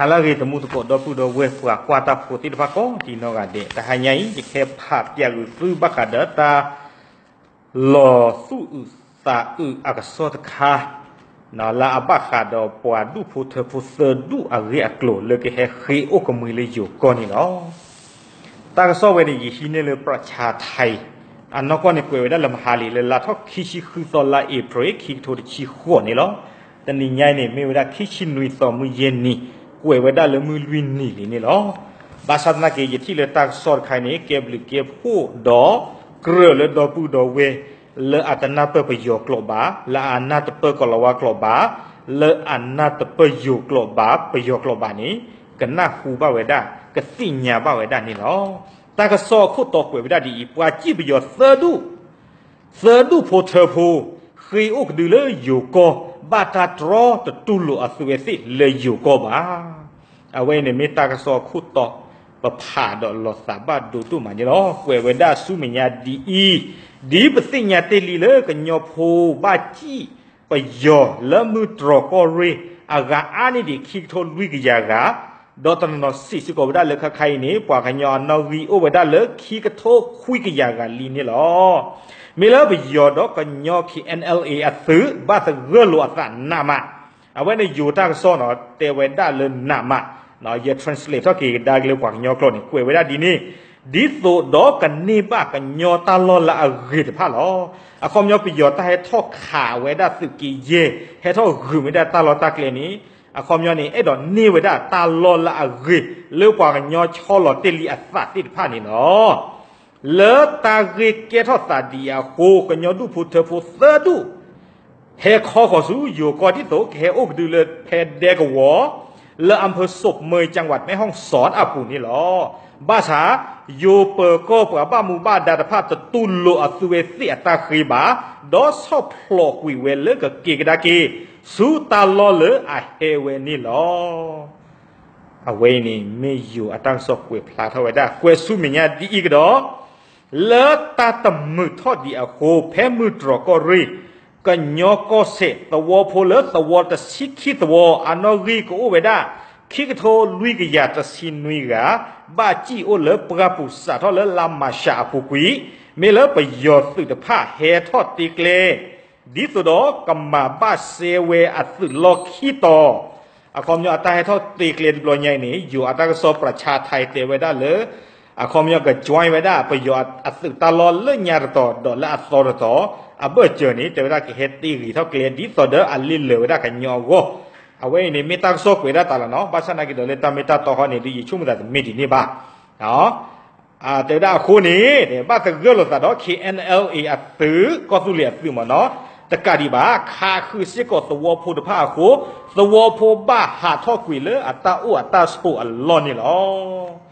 ဟါလၢအဂ့ၤ သမူသကိး ဒီပုၢ်ဒီဝဲၢ် ပှၤကွၢ်တၢ်ဖိသ့ၣ်တဖၣ်ကိးဒံးနီၢ်ဂၤဒဲး, တဟါညါအံၤ ယကဟဲဖးပျးကွံာ်သုဘၣ်ဃးဒီးတၢ် လီၤသူၣ်အုးသးအုးအကစီၣ်တခါ, လၢအဘၣ်ဃးဒီးပှၤဒူၣ်ဖိထၢဖိသၢဒူၣ်အဂ့ၢ်အကျိၤ လၢကဟဲဃ့အိၣ်ကမှံလၢယိၤကီၢ်န့ၣ်လီၤ. တၢ်ကစီၣ်ဝဲန့ၣ် ယဟံးန့ၢ်လၢ ပြၢၣ်ဆါထံ အနီၢ်ကီၢ်န့ၣ် ကွဲးဝဲဒၣ်လၢမဟါလံ လၢလါထီၣ်ခံဆံဃုသီ လါအ့ဖြ့ၣ် ခံကထိတဆံဃိးန့ၣ်လီၤ. တနံၤညါအံၤန့ၣ် မ့ၢ်ဝဲဒၣ်ခံဆံနွံသီ မုၢ်ယဲၢ်နံၤ, ကွဲးဝဲဒၣ်လၢမုၢ်လွံၢ်နံၤလံန့ၣ်လီၤ. ဘၣ်ဆၣ်သနာ်က့ ယထံၣ်လၢတၢ်ကစီၣ်တခါအံၤန့ၣ် ကဲဘျုးကဲဖှိၣ်ဒီး ကြၢးလၢဒီပုၢ်ဒီဝဲၢ် လၢအတနၢ်ပၢၢ်ပယီၤကျိာ်ဘၣ်, လၢအနၢ်တပၢၢ်ကီၤလၤဝါကျိာ်ဘၣ်, လၢအနၢ်တပၢၢ်ယိၤကျိာ်ဘၣ် ပယီၤကျိာ်ဘၣ်န့ၣ် ကနၢ်ဟူဘၣ်ဝဲဒၣ် ကသ့ၣ်ညါဘၣ်ဝဲဒၣ်န့ၣ်လီၤ. တၢ်ကစီၣ်အခိၣ်တီကွဲးဝဲဒၣ်ဒ်အံၤ, ပှၤစံၣ်ပယီၤသၢဒူၣ် သၢဒူၣ်ဖိထၢဖိ ဃ့အိၣ်ကဒုလၢယိၤကီၢ် ဘၣ်တၢ်တြီတတူၢ်လိာ်အသုဝဲသ့ၣ်လၢယိၤကီၢ်ဘၣ်. အဝဲအံၤန့ၣ်မ့ၢ်တၢ်ကစီၣ်အခိၣ်တီ ပဖးဒီးလီၤသးဘၣ်ဒိဒိၣ်မးန့ၣ်လီၤ. ကွဲးဝဲဒၣ်ဆူမဲာ်ညါဒ်အံၤ, ဒ်ပသ့ၣ်ညါတ့ၢ်လံလၢကညီဖိဘၣ်စံၣ်ပယီၤလၢမုၢ်တြီၤကီၢ်ရ့ၣ် အဂၤအါန့ၢ်ဒံးခံကထိလွံၢ်ကယၤဂၤ, ဒီးတနီၤနီၤစံးစ့ၢ်ကီးဝဲဒၣ်လၢခဲခါအံၤန့ၣ် ပှၤကညီအနီၣ်ဂံၢ်အိၣ်ဝဲဒၣ်လၢခံကထိခွံကယၤဂၤလံန့ၣ်လီၤ. မ့ၢ်လၢပယီၤဒီးကညီ KNLA အသုး ဘၣ်သဂၢၢ်လိာ်အသးနးမး, အဝဲန့ၣ်ယိၤတၢ်ကစီၣ်နီၤ တဲဝဲဒၣ်လၢနးမး, ယ translate ထီၣ်က့ၤကဒါက့ၤလၢပှၤကညီကျိာ်န့ၣ် ကွဲးဝဲဒၣ်ဒ်န့ၣ်, ဒ်သိးဒီးကန့ၢ်ဘၣ်ကညီတၢ်လီၢ်လၢအဂ့ၤတဖၣ်လီၤ. အခီပညီပယီၤတၢ်ဟဲထီၣ်ခးဝဲဒၣ်သုးက့ယဲၢ် ဟဲထီၣ်ဂုာ်ဝဲဒၣ်တၢ်လီၢ်တၢ်ကျဲန့ၣ်, အခီပညီန့ၣ် အဲၣ်ဒိးန့ၢ်ဝဲဒၣ်တၢ်လီၢ်လၢအဂ့ၤ လၢပှၤကညီဆီလီၤတ့ၢ်လံအသးသ့ၣ်တဖၣ်န့ၣ်လီၤ. လၢတၢ်ဂ့ၢ်ကဲထီၣ်သးဒ်အံၤအဃိ ကညီဒူၣ်ဖိထၢဖိသၢဒူၣ် ဟဲခီဃီၤဆူယိၤကီၢ်ဒ်သိး ကဟဲအိၣ်ကဒုလၢဖဲဒဲကဝီၤ လၢအဖၢစိးမၢ ကၠၣ်ဝးမဲၣ်ဟီၣ်စီၣ်အပူၤန့ၣ်လီၤ. ဘၣ်ဆၣ် ယိၤပၢၤကီၢ်ပှၤဘၣ်မူဘၣ်ဒါတဖၣ်တတူၢ်လိာ်အသုဝဲသ့ၣ်အတၢ်ဃ့ဘၣ်, ဒီးဆီၣ်ဖျိးကွံာ်ဝဲလၢကက့ၤကဒါက့ၤ ဆူတၢ်လီၢ်လၢအဟဲဝဲန့ၣ်လီၤ. အဝဲအံၤန့ၣ် မ့ၢ်ယိၤအတၢ်ကစီၣ်ကွဲးဖျါထီၣ်ဝဲဒၣ် ကွဲးဆူမဲာ်ညါဒ်အံၤကဒီး, လၢတၢ်တမုာ်ထီၣ်ဒံးအဃိ ဖဲမုၢ်တြီၤကီၢ်ရ့ၣ် ကညီကီၢ်စဲၣ် သဝီဖိလၢသဝီတဆံခံသဝီ အနီၣ်ဂံၢ်ကအိၣ်ဝဲဒၣ် ခံကထိလွံၢ်ကယၤတဆံနွံဂၤ ဘၣ်စံၣ်အိၣ်လၢပှၢ်ပူၤစးထီၣ်လၢလါမၢ်ၡးအပူၤကွံာ်, မ့ၢ်လၢပယီၤသုးတဖၣ်ဟဲထီၣ်တ့ကျဲ ဒ်သိးဒီးကမၤဘၣ်စဲဝဲအသုးလီၢ်ခံတီၤ, အခီပညီအတၢ်ဟဲထီၣ်တ့ကျဲတဘျီညါအံၤန့ၣ် ယိၤအတၢ်ကစီၣ်ပြၢ်ဆါထံတဲဝဲဒၣ်လၢ အခီပညီက join ဝဲဒၣ်ပယီၤအသုးတၢ်လီၢ်လၢညါတတီၤ ဒီးလၢအသီတတီၤ, အဘၢၣ်စၢၤန့ၣ် တဲဝဲဒၣ်ကဟဲတ့ဂ့ၤထီၣ်ကျဲ ဒ်သိးဒီးအလ့လၢာ်ဝဲဒၣ်ကညီအဂီၢ်, အဝဲအံၤန့ၣ်မ့ၢ်တၢ်ကစီၣ်ကွဲးဒၣ်တၢ်လီၤနီၤ, ဘၣ်ဆၣ်နာ်က့ၤဒီးလၢတၢ်မ့ၢ်တၢ်တီဃီန့ၣ်ဒီး ယဆိကမိၣ်သးတမ့ၢ်ဒ်န့ၣ်ဘၣ်. တဲဝဲဒၣ်အဃိန့ၣ် ဘၣ်သဂၢၢ်လိာ်သးဒီး KNLA အသုး ကီၢ်သူလ့ၤအသုးမ့ၢ်နီၤ, တကးဒံးဘၣ် ခးဃုာ်စ့ၢ်ကီးသဝီဖိတဖၣ်အဃိ, သဝီဖိဘၣ်ဟးထီၣ်ကွံာ်လၢအတၢ်အိၣ်အတၢ်ဆိးအလီၢ်န့ၣ်လီၤ.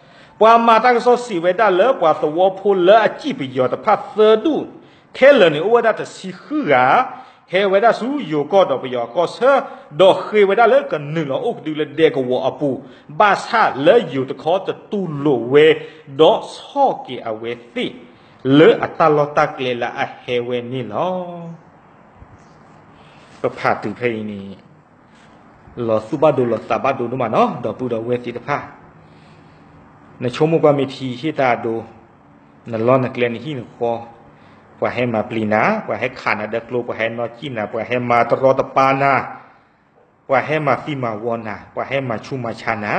ပှၤမၤတၢ်ကစီၣ်စံးဝဲဒၣ်လၢပှၤသဝီဖိလၢအစံၣ်ပယီၤတဖၣ်သၢဒူၣ် ခဲလၢာ်န့ၣ်အိၣ်ဝဲဒၣ်တဆံဃုဂၤ ဟဲဝဲဒၣ်ဆူယိၤကီၢ်ဒီးပယီၤအကီၢ်ဆၢ, ဒီးဃ့ဝဲဒၣ်လၢကနုာ်လီၤအိၣ်ကဒုလၢဒဲကဝီၤအပူၤ, ဘၣ်ဆၣ်လၢယိၤတခီတတူၢ်လိာ်ဝဲ, ဒီးဆီၣ်က့ၤအဝဲသ့ၣ် လၢအတၢ်လီၢ်တၢ်ကျဲလၢအဟဲဝဲန့ၣ်လီၤ. ပဖးတုၤဖဲအံၤန့ၣ် လီၤသူၣ်ဘၣ်ဒိလီၤသးဘၣ်ဒိဒိၣ်မးနီၤ ဒီပုၢ်ဒီဝဲၢ်သ့ၣ်တဖၣ်, နဆိကမိၣ်ကွၢ်မ့ၢ်ထံဟ့ၣ်တၢ်အဒိ, နလီၢ်နကျဲနဟံၣ်နဃီ, ပှၤဟဲမၤပျံၤနၤ, ပှၤဟဲခးနၤဒီးကျိ, ပှၤဟဲနီၣ်စံၣ်နၤ, ပှၤဟဲမၤတရီတပါနၤ, ပှၤဟဲမၤသံမၤဝီနၤ, ပှၤဟဲမၤဆူးမၤဆါနၤ,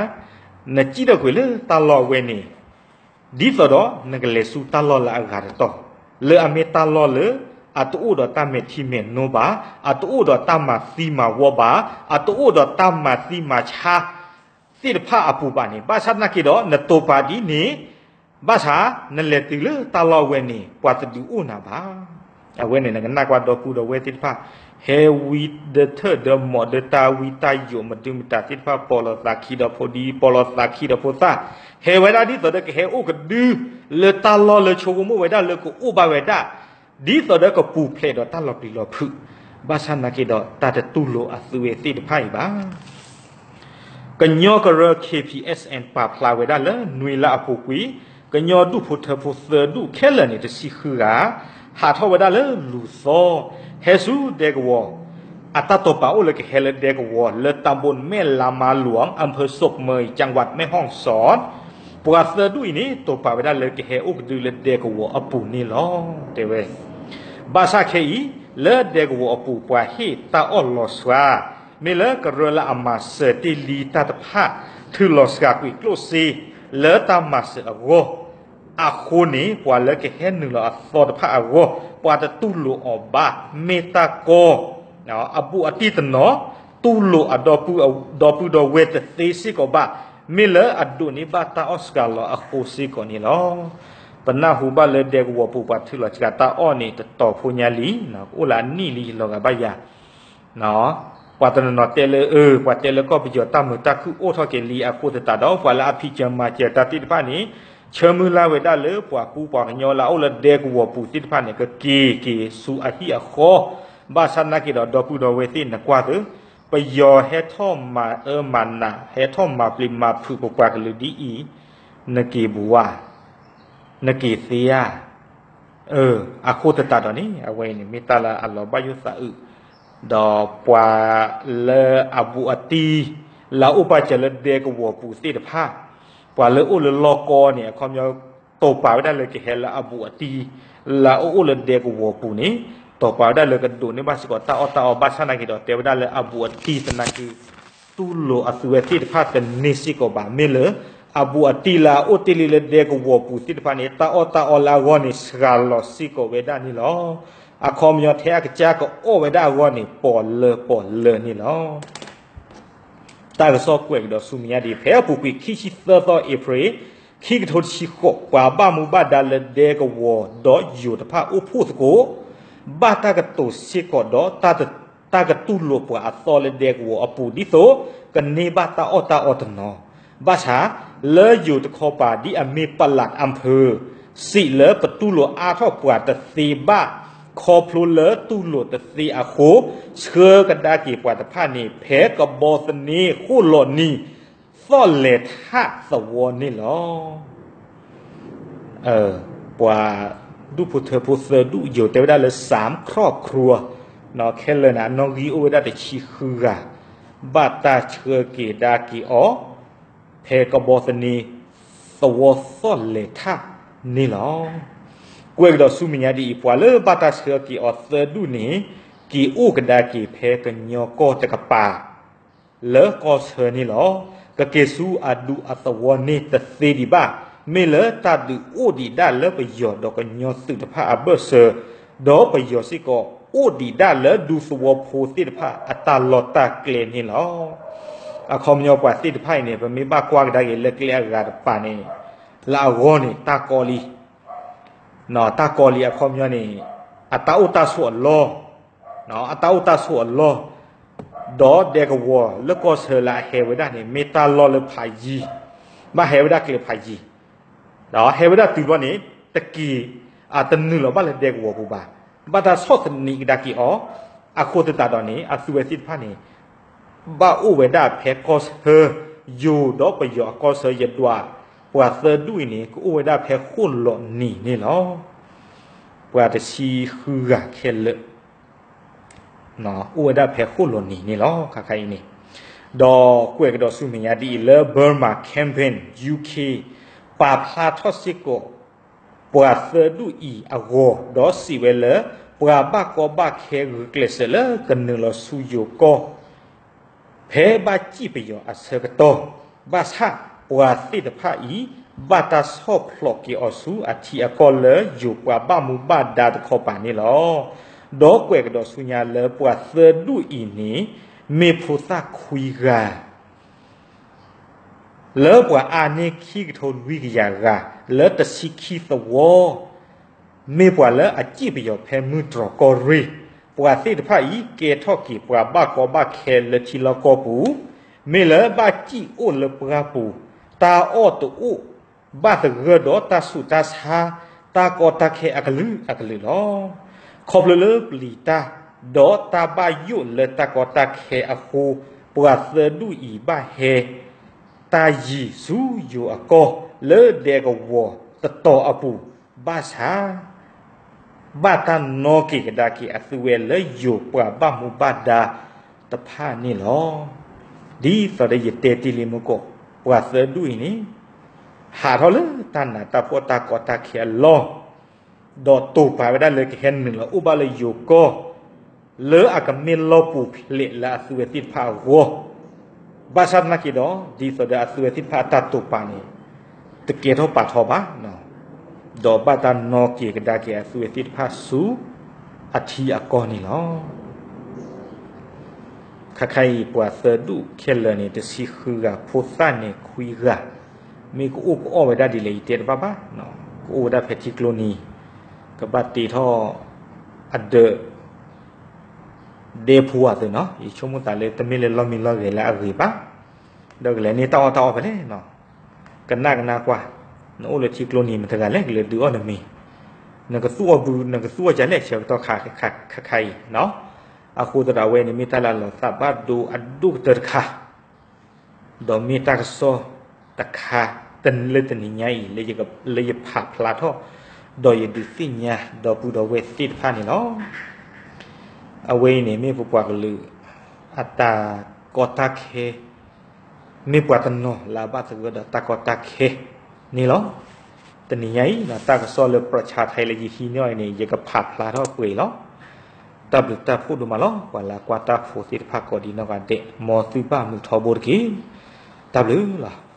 နစံၣ်ထီၣ်ကွံာ်လၢတၢ်လီၢ်အဝဲန့ၣ် ဒ်သိးဒီးနကလဲၤဆူတၢ်လီၢ်လၢအဂၤတတီၤ, လၢအမ့ၢ်တၢ်လီၢ်လၢ အတအိၣ်ဒီးတၢ်မဲာ်ထံမဲာ်နိဘၣ်, အတအိၣ်ဒီးတၢ်မၤသံမၤဝီဘၣ်, အတအိၣ်ဒီးတၢ်မၤသံမၤဆါသ့ၣ်တဖၣ်အပူၤဘၣ်န့ၣ်, ဘၣ်ဆၣ်သနာ်က့ဒီး နတိာ်ပာ်ဒ်န့ၣ်, ဘၣ်ဆၣ်နလဲၤတုၤလၢတၢ်လီၢ်အဝဲန့ၣ် ပှၤတဒုးအိၣ်နၤဘၣ်. အဝဲန့ၣ် နကနၣ်ကွၢ်ဒီပုၢ်ဒီဝဲၢ်သ့ၣ်တဖၣ်, ဟဲဝံဒၢထၢၣ်ဒီးမီၣ်ဒီးတၢ်ဝံတၢ်ယိးမဒုမတၤသ့ၣ်တဖၣ် ပိာ်လီၤသးခံဒီးဖိဒံ ပိာ်လီၤသးခံဒီးဖိသၣ်, ဟဲဝဲဒၣ်ဒ်သိးဒီးကဟဲအိၣ်ကဒု လၢတၢ်လီၢ်လၢဆိကမိၣ်ဝဲဒၣ်လၢကအိၣ်ဘၣ်ဝဲဒၣ်, ဒ်သိးဒီးကပူၤဖျဲးဒီးတၢ်လီၤပျံၤလီၤဖုး, ဘၣ်ဆၣ်သနာ်က့ဒီး တၢ်တတူၢ်လိာ်အသုဝဲသ့ၣ်တဖၣ်အံၤဘၣ်. ကညီကရၢ K P S N ပာ်ဖျါဝဲဒၣ်လၢနွံလါအပူၤကွံာ်, ကညီဒူၣ်ဖိထၢဖိသၢဒူၣ်ခဲလၢာ်န့ၣ် တဆံဃုဂၤ, ဟးထီၣ်ဝဲဒၣ်လၢလူၤသီ, ဟဲဆူဒဲကဝီၤ အတၢ်တိာ်ပာ်အိၣ်လၢကဟဲလၢဒဲကဝီၤ လၢ ตำบลแม่ลามาหลวง อำเภอศพเมย จังหวัดแม่ฮ่องสอน ပှၤသၢဒူၣ်အံၤန့ၣ် တိာ်ပာ်ဝဲဒၣ်လၢကဟဲအိၣ်ကဒုလၢဒဲကဝီၤအပူၤန့ၣ်လီၤ တဲဝဲ. ဘၣ်ဆၣ်ခဲအံၤ လၢဒဲကဝီၤအပူၤ ပှၤဟ့ၣ်တၢ်အီၣ်လီၤစှၤ မ့ၢ်လၢကရၢလၢအမၤစၢၤတ့ၢ်လံတၢ်တဖၣ် ထုးလီၤစှၤကွံာ်ကျိၣ်စ့ လၢတၢ်မၤစၢၤအဂီၢ် အဃိန့ၣ် ပှၤလၢကဟဲနုာ်လီၤအသီတဖၣ်အဂီၢ် ပှၤတတူၢ်လိာ်အီၤဘၣ် မ့ၢ်တၢ်ကီ အဘူးအတံၢ်တနီၤ တူၢ်လိာ်အဒီပုၢ်ဒီဝဲၢ်တသ့စ့ၢ်ကီးဘၣ် မ့ၢ်လၢအဒိးန့ၢ်ဘၣ်တၢ်အီၣ်စှၤလီၤအဃိစ့ၢ်ကီးန့ၣ်လီၤ. ပနၢ်ဟူဘၣ်လၢဒဲကဝီၤပူၤ ပှၤထုးလီၤစှၤတၢ်အီၣ်န့ၣ် တတီၤဖိညါလံ, အိၣ်လၢအနံၣ်လံ လီၤဂာ်ဘၣ်ယၤ ပှၤတနီၤနီၤတဲလၢ အၢ ပှၤတဲလၢကီၢ်ပယီၤတၢ်မုာ်တၢ်ခုၣ်အိၣ်ထီၣ်က့ၤလံအဃိသတးဒီး ပှၤလၢအဖံးစၢၤမၤစၢၤတၢ်သ့ၣ်တဖၣ်န့ၣ် ဆၢမုၢ်လၢ်ဝဲဒၣ်လၢပှၤကူပှၤကညီလၢအအိၣ်လၢဒဲကဝီၤပူၤသ့ၣ်တဖၣ်န့ၣ် ကက့ၤက့ၤဆူအဟံၣ်အဃီ, ဘၣ်ဆၣ်နာ်က့ၤဒီးဒီပုၢ်ဒီဝဲၢ်သ့ၣ်နကွၢ်သု, ပယီၤဟဲထီၣ်မၤအၢမၤနး ဟဲထီၣ်မၤပျံၤမၤဖုးပပှၤကလုာ်ဒ်အံၤ, နက့ၤဘူးဧါ နက့ၤသ့ဧါ အဃိသတးဒီးန့ၣ် အဝဲအံၤန့ၣ် မ့ၢ်တၢ်လၢအလီၤဘၣ်ယိၣ်သးအုး, ဒီးပှၤလၢအဘူးအတံၢ် လၢအအိၣ်ပာ်စၢၤလၢဒဲကဝီၤပူၤသ့ၣ်တဖၣ်, ပှၤလၢအိၣ်လၢလီၢ်ကီန့ၣ် အခီပညီ တိာ်ပာ်ဝဲဒၣ်လၢကဟဲလၢအဘူးအတံၢ် လၢအအိၣ်လၢဒဲကဝီၤပူၤန့ၣ် တိာ်ပာ်ဝဲဒၣ်လၢကဒိးန့ၢ်ဘၣ်စ့ၢ်ကီးတၢ်အီၣ်တၢ်အီ ဘၣ်ဆၣ်နာ်က့ၤဒီးတဲဝဲဒၣ်လၢအဘူးအတံၢ်သနာ်က့ တူၢ်လိာ်အသုဝဲသ့ၣ်တဖၣ်တန့ၢ်စ့ၢ်ကီးဘၣ် မ့ၢ်လၢ အဘူးအတံၢ်လၢအအိၣ်တ့ၢ်လံလၢဒဲကဝီၤပူၤသ့ၣ်တဖၣ်န့ၣ် တၢ်အီၣ်တၢ်အီလၢအဂီၢ်န့ၣ် စှၤလီၤစ့ၢ်ကီးဝဲဒၣ်န့ၣ်လီၤ. အခီပညီထဲအကစၢ်ကအီၣ်ဝဲဒၣ်အဂီၢ်န့ၣ် ပီၣ်လၢပီၣ်လၢန့ၣ်လီၤ. တၢ်ကစီၣ်ကွဲးကဒီးဆူမဲာ်ညါဒ်အံၤ, ဖဲအပူၤကွံာ်ခံဆံသၢသီ အ့ဖြ့ၣ် ခံကထိတဆံဃိး ပှၤဘၣ်မူဘၣ်ဒါလၢဒဲကဝီၤဒီးယိၤတဖၣ်အိၣ်ဖှိၣ်သကိး ဘၣ်တၢ်ကတိၤစ့ၢ်ကီးဒီး တၢ်ကတူၢ်လိာ်ပှၤအသီလၢဒဲကဝီၤအပူၤ ဒ်သိးကန့ၢ်ဘၣ်တၢ်အီၣ်တၢ်အီတနီၤ, ဘၣ်ဆၣ် လၢယိၤတခီပၤဒ်အမ့ၢ် ပလးအၣ်ဖၢၣ် စံးလၢပတူၢ်လိာ်အါထီၣ်ပှၤတသ့ဘၣ် ခီဖျိလၢတူၢ်လိာ်တသ့အဃိ ဆှၢကဒါက့ၤပှၤတဖၣ်န့ၣ် ဖဲကဘီသန့ဃိၣ်လီၤနံၤ သီၣ်လဲၤထၣ်သဝီန့ၣ်လီၤ. ပှၤဒူၣ်ဖိထၢဖိသၢဒူၣ်ယိၤတဲဝဲဒၣ်လၢ สามครอบครัว ခဲလၢာ်န့ၣ် အနီၣ်ဂံၢ်အိၣ်ဝဲဒၣ်တဆံဃုဂၤ ဘၣ်တၢ်ဆှၢက့ၤဒါက့ၤအီၤ ဖဲကဘီသန့သဝီသီၣ်လဲၤထၣ်န့ၣ်လီၤ. ကွဲးကဒီးဆူမဲာ်ညါဒ်အံၤ, ပှၤလၢဘၣ်တၢ်ဆှၢက့ၤအီၤသၢဒူၣ်န့ၣ် က့ၤအိၣ်ကဒါက့ၤဖဲကညီကီၢ်တကပၤ လၢကီၢ်ဆၢန့ၣ်လီၤ. ကက့ၤဆူအဒူအသဝီန့ၣ်တသ့ဒံးဘၣ်. မ့ၢ်လၢတၢ်ဒုးအိၣ်ဒံးဒၣ်လၢပယီၤဒီးကညီသုးတဖၣ်အဘၢၣ်စၢၤ, ဒီးပယီၤစ့ၢ်ကီးအိၣ်ဒံးဒၣ်လၢဒူသဝီဖိသ့ၣ်တဖၣ်အတၢ်လီၢ်တၢ်ကျဲန့ၣ်လီၤ. အခီပညီပှၤသ့ၣ်တဖၣ်အံၤန့ၣ် ပမ့ၢ်ဘၣ်ကွၢ်ကဒါက့ၤလၢကျဲအဂၤတပၤန့ၣ် လၢအဂီၢ်န့ၣ် တၢ်ကီလံ တၢ်ကီလံအခီပညီန့ၣ် အတၢ်အိၣ်တၢ်ဆိးအလီၢ်, အတၢ်အိၣ်တၢ်ဆိးအလီၢ်, ဒီးဒဲကဝီၤလၢကီၢ်ဆၢလၢအဟဲဝဲဒၣ်န့ၣ် မ့ၢ်တၢ်လီၢ်လၢဖးယံၤ, ဘၣ်ဟဲဝဲဒၣ်ကျဲဖးယံၤ, ဒီးဟဲဝဲဒၣ်တုၤဘျီန့ၣ် တက့ၤ အတနုာ်လီၤဘၣ်လၢဒဲကဝီၤပူၤဘၣ်, ဘၣ်တၢ်ဆီၣ်သနံးကဒါက့ၤအီၤ, အဃိသတးဒီးန့ၣ် အသုဝဲသ့ၣ်တဖၣ်န့ၣ် ဘၣ်အိၣ်ဝဲဒၣ်ဖဲကီၢ်ဆၢ ယိၤဒီးပယီၤအကီၢ်ဆၢယဒွး, ပှၤသၢဒူၣ်အံၤန့ၣ် ကအိၣ်ဝဲဒၣ်ဖဲဃိၣ်လီၤနံၤန့ၣ်လီၤ. ပှၤတဆံဃုဂၤခဲလၢာ် အိၣ်ဝဲဒၣ်ဖဲဃိၣ်လီၤနံၤန့ၣ်လီၤ. ခါခါအံၤန့ၣ် ဒီးကွဲးကဒီးဆူမဲာ်ညါဒ်အံၤလၢ Burma Campaign UK ပာ်ဖျါထီၣ်စ့ၢ်ကီး ပှၤသၢဒူၣ်အံၤအဂီၢ် ဒီးစံးဝဲလၢ ပှၤဘၣ်ကီဘၣ်ခဲဂုာ်ကျဲးစၢးလၢကနုာ်လီၤဆူယိၤကီၢ် ဖဲဘၣ်စံၣ်ပယီၤအဆၢကတီၢ်, ဘၣ်ဆၣ်ပှၤသ့ၣ်တဖၣ်အံၤ ဘၣ်တၢ်ဆီၣ်ဖျိးက့ၤအီၤဆူအထံအကီၢ်လၢယိၤပှၤဘၣ်မူဘၣ်ဒါတခီပၤန့ၣ်လီၤ. ဒီးကွဲးကဒီးဆူညါလၢပှၤသၢဒူၣ်အံၤန့ၣ် မ့ၢ်ဖိသၣ်ခွံဂၤ လၢပှၤအါန့ၢ်ခံကထိလွံၢ်ကယၤဂၤ လၢတဆံခံသဝီ မ့ၢ်ပှၤလၢအစံၣ်ပယီၤဖဲမုၢ်တြီၤကီၢ်ရ့ၣ်, ပှၤသ့ၣ်တဖၣ်အံၤ ကဲထီၣ်က့ၤပှၤဘၣ်ကီဘၣ်ခဲလၢထံလီၢ်ကီၢ်ပူၤ, မ့ၢ်လၢဘၣ်စံၣ်အိၣ်လၢပှၢ်ပူၤ, တၢ်အီၣ်တအိၣ်, ဘၣ်သဂၢၢ်ဒီးတၢ်ဆူးတၢ်ဆါ, တၢ်ကီတၢ်ခဲအကလုာ်အကလုာ်လီၤ. ခီဖျိလၢပျံၤတၢ်, ဒီးတၢ်ဘၣ်ယိၣ်လၢတၢ်ကီတၢ်ခဲအဃိ, ပှၤသၢဒူၣ်အံၤဘၣ်ဟဲ တၢ်ယံၤဆူယိၤအကီၢ်လၢဒဲကဝီၤတတီၤအပူၤ, ဘၣ်ဆၣ် ဘၣ်တၢ်နီၣ်က့ၤကဒါက့ၤအသုဝဲလၢယိၤပှၤဘၣ်မူဘၣ်ဒါ တဖၣ်န့ၣ်လီၤ. ဒ်သိးဒီးယတဲတ့ၢ်လံမုၢ်ကိး, ပှၤသၢဒူၣ်အံၤန့ၣ် ဟးထီၣ်လၢတၢ်နးတၢ်ဖှီၣ်တၢ်ကီတၢ်ခဲအလီၢ်, ဒီးတိာ်ပာ်ဝဲဒၣ်လၢကဟဲနုာ်လီၤအိၣ်ဘၣ်လၢယိၤကီၢ် လၢအကမ့ၢ်လီၢ်ပူၤဖျဲးလၢအသုဝဲသ့ၣ်တဖၣ်အဂီၢ်, ဘၣ်ဆၣ်သနာ်က့ဒီး ဒ်သိးဒီးအသုဝဲသ့ၣ်တဖၣ်အတၢ်တိာ်ပာ်န့ၣ် တကဲထီၣ်ပာ်ထီၣ်ဘၣ်, ဒီးဘၣ်တၢ်နီၣ်က့ၤကဒါက့ၤအသုဝဲသ့ၣ်တဖၣ်ဆူအထံအကီၢ်န့ၣ်လီၤ. ခါခါအံၤပှၤသၢဒူၣ်ခဲလၢာ်န့ၣ် တဆံဃုဂၤ, ဖိသၣ်န့ၣ်ခွံဂၤ, မ့ၢ်ကအိၣ်ကအီၣ်ဝဲဒၣ်ဒ်လဲၣ်ယတဲတဘၣ်ဘၣ်, ကအိၣ်ဝဲဒၣ်ဖဲထံကျိနံၤ, ကဘၣ်တ့ထီၣ်အဒၢး ဒဲဖိအသုးနီၤ, ယဆိကမိၣ်သးလၢတမ့ၢ်လၢလီၢ်မံလီၢ်ဂဲၤလၢအဂ့ၤဘၣ်, ဒီးကလဲၤန့ၢ်တၢ်အီၣ်တၢ်အီဖဲလဲၣ်နီၤ, ကနၣ်ကနၣ်ကွၢ်, နအိၣ်လၢထံကျိနံၤမတၤတဂၤလဲၣ် ကလဲၤဒုးအီၣ်နမ့ၤ, နကသူၣ်အီၣ်ဘု နကသူၣ်အီၣ်ကလဲၣ် ဆၢကတီၢ်ခါခါအံၤနီၤ, အဃိသတးဒီးအဝဲန့ၣ်မ့ၢ်တၢ်လၢအလီၤသးဘၣ်ဒိအဒိၣ်ကတၢၢ်တခါ ဒီးမ့ၢ်တၢ်ကစီၣ်တခါ လၢတနံၤညါအံၤ လၢယဖးဖျါထီၣ် ဒီးယဒုးသ့ၣ်ညါဒီပုၢ်ဒီဝဲၢ်သ့ၣ်တဖၣ်န့ၣ်လီၤ. အဝဲအံၤန့ၣ်မ့ၢ်ပပှၤကလုာ်အတၢ်ကီတၢ်ခဲ, မ့ၢ်ပှၤတနီၤလၢအဘၣ်သဂၢၢ်ဒီးတၢ်ကီတၢ်ခဲန့ၣ်လီၤ. တနံၤညါအံၤ တၢ်ကစီၣ်လၢပြၤဆါထဲလၢယဟံးန့ၢ်အီၤအံၤန့ၣ် ယကဖးဖျါထီၣ်ပှဲၤအံၤလီၤ. တၢ်ဘျုးတၢ်ဖှိၣ်ဒိၣ်မးလီၤ ပှၤလၢအကွၢ်တၢ်ဖိသ့ၣ်တဖၣ်ကိးဒံနီၢ်ဂၤဒဲး မ်သုဘၣ်မုာ်ထီဘိတက့ၢ်. တၢ်ဘျုးလီၤ.